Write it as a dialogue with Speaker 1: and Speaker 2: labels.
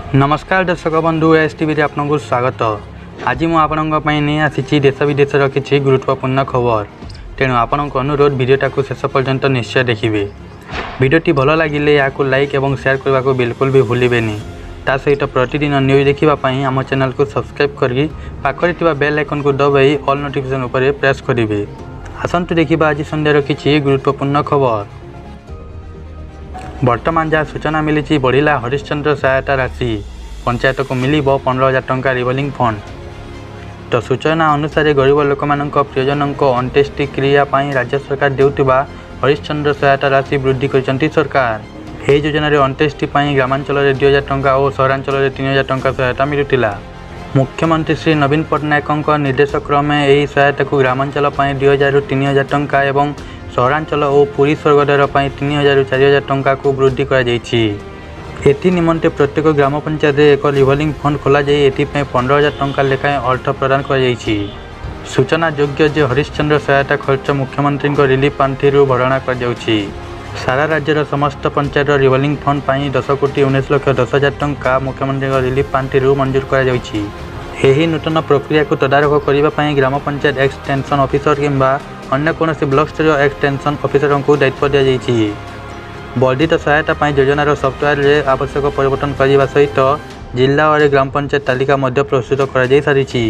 Speaker 1: ନମସ୍କାର ଦର୍ଶକ ବନ୍ଧୁ, ଏସ୍ ଟିଭିରେ ଆପଣଙ୍କୁ ସ୍ୱାଗତ। ଆଜି ମୁଁ ଆପଣଙ୍କ ପାଇଁ ନେଇ ଆସିଛି ଦେଶ ବିଦେଶର କିଛି ଗୁରୁତ୍ୱପୂର୍ଣ୍ଣ ଖବର। ତେଣୁ ଆପଣଙ୍କ ଅନୁରୋଧ, ଭିଡ଼ିଓଟାକୁ ଶେଷ ପର୍ଯ୍ୟନ୍ତ ନିଶ୍ଚୟ ଦେଖିବେ। ଭିଡ଼ିଓଟି ଭଲ ଲାଗିଲେ ଏହାକୁ ଲାଇକ୍ ଏବଂ ସେୟାର କରିବାକୁ ବିଲକୁଲ ବି ଭୁଲିବେନି। ତା ସହିତ ପ୍ରତିଦିନ ନ୍ୟୁଜ୍ ଦେଖିବା ପାଇଁ ଆମ ଚ୍ୟାନେଲକୁ ସବସ୍କ୍ରାଇବ୍ କରି ପାଖରେ ଥିବା ବେଲ୍ ଆଇକନ୍କୁ ଦବାଇ ଅଲ୍ ନୋଟିଫିକେସନ୍ ଉପରେ ପ୍ରେସ୍ କରିବେ। ଆସନ୍ତୁ ଦେଖିବା ଆଜି ସନ୍ଧ୍ୟାର କିଛି ଗୁରୁତ୍ୱପୂର୍ଣ୍ଣ ଖବର। ବର୍ତ୍ତମାନ ଯାହା ସୂଚନା ମିଳିଛି, ବଢ଼ିଲା ହରିଶ୍ଚନ୍ଦ୍ର ସହାୟତା ରାଶି, ପଞ୍ଚାୟତକୁ ମିଳିବ 15,000 ଟଙ୍କା ରିଭଲ୍ଭିଂ ଫଣ୍ଡ। ତ ସୂଚନା ଅନୁସାରେ, ଗରିବ ଲୋକମାନଙ୍କ ପ୍ରିୟଜନଙ୍କ ଅନ୍ତ୍ୟେଷ୍ଟିକ୍ରିୟା ପାଇଁ ରାଜ୍ୟ ସରକାର ଦେଉଥିବା ହରିଶ୍ଚନ୍ଦ୍ର ସହାୟତା ରାଶି ବୃଦ୍ଧି କରିଛନ୍ତି ସରକାର। ଏହି ଯୋଜନାରେ ଅନ୍ତ୍ୟେଷ୍ଟି ପାଇଁ ଗ୍ରାମାଞ୍ଚଳରେ 2000 ଟଙ୍କା ଓ ସହରାଞ୍ଚଳରେ 3000 ଟଙ୍କା ସହାୟତା ମିଳୁଥିଲା। ମୁଖ୍ୟମନ୍ତ୍ରୀ ଶ୍ରୀ ନବୀନ ପଟ୍ଟନାୟକଙ୍କ ନିର୍ଦ୍ଦେଶ କ୍ରମେ ଏହି ସହାୟତାକୁ ଗ୍ରାମାଞ୍ଚଳ ପାଇଁ 2000ରୁ 3000 ଟଙ୍କା ଏବଂ ସହରାଞ୍ଚଳ ଓ ପୁରୀ ସ୍ୱର୍ଗଦ୍ୱାର ପାଇଁ 3000ରୁ 4000 ଟଙ୍କାକୁ ବୃଦ୍ଧି କରାଯାଇଛି। ଏଥି ନିମନ୍ତେ ପ୍ରତ୍ୟେକ ଗ୍ରାମ ପଞ୍ଚାୟତରେ ଏକ ରିଭଲ୍ଭିଂ ଫଣ୍ଡ ଖୋଲାଯାଇ ଏଥିପାଇଁ 15,000 ଟଙ୍କା ଲେଖାଏଁ ଅର୍ଥ ପ୍ରଦାନ କରାଯାଇଛି। ସୂଚନାଯୋଗ୍ୟ ଯେ, ହରିଶ୍ଚନ୍ଦ୍ର ସହାୟତା ଖର୍ଚ୍ଚ ମୁଖ୍ୟମନ୍ତ୍ରୀଙ୍କ ରିଲିଫ ପାଣ୍ଠିରୁ ଭରଣା କରାଯାଉଛି। ସାରା ରାଜ୍ୟର ସମସ୍ତ ପଞ୍ଚାୟତର ରିଭଲ୍ଭିଂ ଫଣ୍ଡ ପାଇଁ 10,19,10,000 ଟଙ୍କା ମୁଖ୍ୟମନ୍ତ୍ରୀଙ୍କ ରିଲିଫ ପାଣ୍ଠିରୁ ମଞ୍ଜୁର କରାଯାଇଛି। ଏହି ନୂତନ ପ୍ରକ୍ରିୟାକୁ ତଦାରଖ କରିବା ପାଇଁ ଗ୍ରାମ ପଞ୍ଚାୟତ ଏକ୍ସଟେନସନ୍ ଅଫିସର କିମ୍ବା ଅନ୍ୟ କୌଣସି ବ୍ଲକ ସ୍ତରୀୟ ଏକ୍ସଟେନସନ୍ ଅଫିସରଙ୍କୁ ଦାୟିତ୍ୱ ଦିଆଯାଇଛି। ବର୍ଦ୍ଧିତ ସହାୟତା ପାଇଁ ଯୋଜନାର ସଫ୍ଟୱେୟାରରେ ଆବଶ୍ୟକ ପରିବର୍ତ୍ତନ କରାଯିବା ସହିତ ଜିଲ୍ଲାୱାରୀ ଗ୍ରାମ ପଞ୍ଚାୟତ ତାଲିକା ମଧ୍ୟ ପ୍ରସ୍ତୁତ କରାଯାଇ ସାରିଛି।